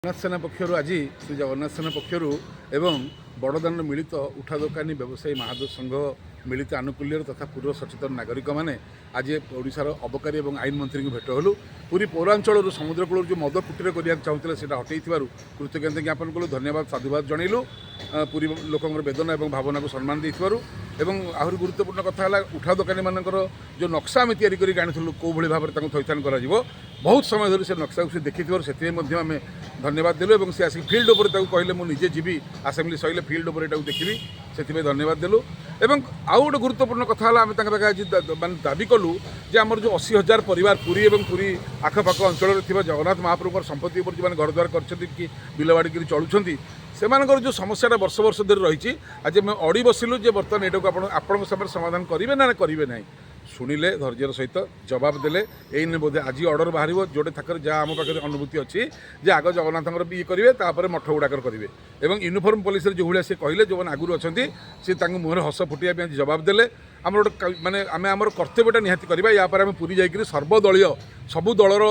ଜଗନ୍ନାଥ ସେନା ପକ୍ଷରୁ ଆଜି ଶ୍ରୀ ଜଗନ୍ନାଥ ସେନା ପକ୍ଷରୁ ଏବଂ ବଡ଼ଦାଣ୍ଡ ମିଳିତ ଉଠା ଦୋକାନୀ ବ୍ୟବସାୟୀ ମହାଦୋଷ ସଂଘ ମିଳିତ ଆନୁକୂଲ୍ୟରେ ତଥା ପୂର୍ବ ସଚେତନ ନାଗରିକମାନେ ଆଜି ଓଡ଼ିଶାର ଅବକାରୀ ଏବଂ ଆଇନ ମନ୍ତ୍ରୀଙ୍କୁ ଭେଟ ହେଲୁ। ପୁରୀ ପୌରାଞ୍ଚଳରୁ ସମୁଦ୍ର କୂଳରୁ ଯେଉଁ ମଦ କୁଟୀର କରିବାକୁ ଚାହୁଁଥିଲେ, ସେଇଟା ହଟେଇଥିବାରୁ କୃତଜ୍ଞତା ଜ୍ଞାପନ କଲୁ, ଧନ୍ୟବାଦ, ସାଧୁବାଦ ଜଣାଇଲୁ, ପୁରୀ ଲୋକଙ୍କର ବେଦନା ଏବଂ ଭାବନାକୁ ସମ୍ମାନ ଦେଇଥିବାରୁ। ଏବଂ ଆହୁରି ଗୁରୁତ୍ୱପୂର୍ଣ୍ଣ କଥା ହେଲା, ଉଠା ଦୋକାନୀମାନଙ୍କର ଯେଉଁ ନକ୍ସା ଆମେ ତିଆରି କରିକି ଆଣିଥିଲୁ, କେଉଁଭଳି ଭାବରେ ତାଙ୍କୁ ଥଇଥାନ କରାଯିବ, ବହୁତ ସମୟ ଧରି ସେ ନକ୍ସାକୁ ସେ ଦେଖିଥିବାରୁ ସେଥିପାଇଁ ମଧ୍ୟ ଆମେ ଧନ୍ୟବାଦ ଦେଲୁ। ଏବଂ ସେ ଆସିକି ଫିଲ୍ଡ ଉପରେ ତାକୁ କହିଲେ, ମୁଁ ନିଜେ ଯିବି, ଆସେମ୍ବଲି ସରିଲେ ଫିଲ୍ଡ ଉପରେ ଏଟାକୁ ଦେଖିବି, ସେଥିପାଇଁ ଧନ୍ୟବାଦ ଦେଲୁ। ଏବଂ ଆଉ ଗୋଟେ ଗୁରୁତ୍ୱପୂର୍ଣ୍ଣ କଥା ହେଲା, ଆମେ ତାଙ୍କ ପାଖରେ ଆଜି ମାନେ ଦାବି କଲୁ ଯେ ଆମର ଯେଉଁ 80,000 ପରିବାର ପୁରୀ ଏବଂ ପୁରୀ ଆଖପାଖ ଅଞ୍ଚଳରେ ଥିବା ଜଗନ୍ନାଥ ମହାପ୍ରଭୁଙ୍କର ସମ୍ପତ୍ତି ଉପରେ ଯେଉଁମାନେ ଘରଦ୍ୱାର କରିଛନ୍ତି କି ବିଲବାଡ଼ି କରି ଚଳୁଛନ୍ତି, ସେମାନଙ୍କର ଯେଉଁ ସମସ୍ୟାଟା ବର୍ଷ ବର୍ଷ ଧରି ରହିଛି, ଆଜି ଆମେ ଅଡ଼ି ବସିଲୁ ଯେ ବର୍ତ୍ତମାନ ଏଇଟାକୁ ଆପଣ ଆପଣଙ୍କ ସମୟରେ ସମାଧାନ କରିବେ ନା କରିବେ ନାହିଁ। ଶୁଣିଲେ, ଧୈର୍ଯ୍ୟର ସହିତ ଜବାବ ଦେଲେ। ଏଇନେ ବୋଧେ ଆଜି ଅର୍ଡ଼ର ବାହାରିବ। ଯୋଡ଼େ ଥାକରେ ଯାହା ଆମ ପାଖରେ ଅନୁଭୂତି ଅଛି ଯେ ଆଗ ଜଗନ୍ନାଥଙ୍କର ବି ଇଏ କରିବେ, ତାପରେ ମଠ ଗୁଡ଼ାକର କରିବେ। ଏବଂ ୟୁନିଫର୍ମ ପଲିସିରେ ଯେଉଁଭଳିଆ ସେ କହିଲେ, ଯେଉଁମାନେ ଆଗରୁ ଅଛନ୍ତି, ସେ ତାଙ୍କ ମୁହଁରେ ହସ ଫୁଟିବା ପାଇଁ ଆଜି ଜବାବ ଦେଲେ। ଆମର ଗୋଟେ ମାନେ ଆମେ ଆମର କର୍ତ୍ତବ୍ୟଟା ନିହାତି କରିବା। ୟା ପରେ ଆମେ ପୁରୀ ଯାଇକରି ସର୍ବଦଳୀୟ ସବୁ ଦଳର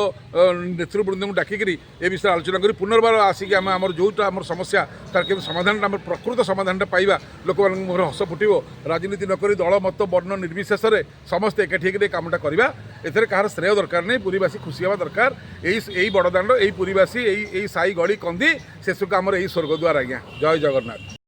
ନେତୃବୃନ୍ଦଙ୍କୁ ଡାକିକିରି ଏ ବିଷୟରେ ଆଲୋଚନା କରି ପୁନର୍ବାର ଆସିକି ଆମେ ଆମର ଯେଉଁଟା ଆମର ସମସ୍ୟା, ତାର କେମିତି ସମାଧାନଟା, ଆମର ପ୍ରକୃତ ସମାଧାନଟା ପାଇବା, ଲୋକମାନଙ୍କ ମୁହଁରେ ହସ ଫୁଟିବ। ରାଜନୀତି ନକରି ଦଳ, ମତ, ବର୍ଣ୍ଣ ନିର୍ବିଶେଷରେ ସମସ୍ତେ ଏକାଠି ହେଇକରି ଏ କାମଟା କରିବା। ଏଥିରେ କାହାର ଶ୍ରେୟ ଦରକାର ନାହିଁ। ପୁରୀବାସୀ ଖୁସି ହେବା ଦରକାର। ଏଇ ଏଇ ବଡ଼ଦାଣ୍ଡ, ଏଇ ପୁରୀବାସୀ, ଏଇ ଏଇ ସାହି, ଗଳି, କନ୍ଦି, ଶେଷକୁ ଆମର ଏଇ ସ୍ୱର୍ଗଦ୍ୱାର ଆଜ୍ଞା। ଜୟ ଜଗନ୍ନାଥ।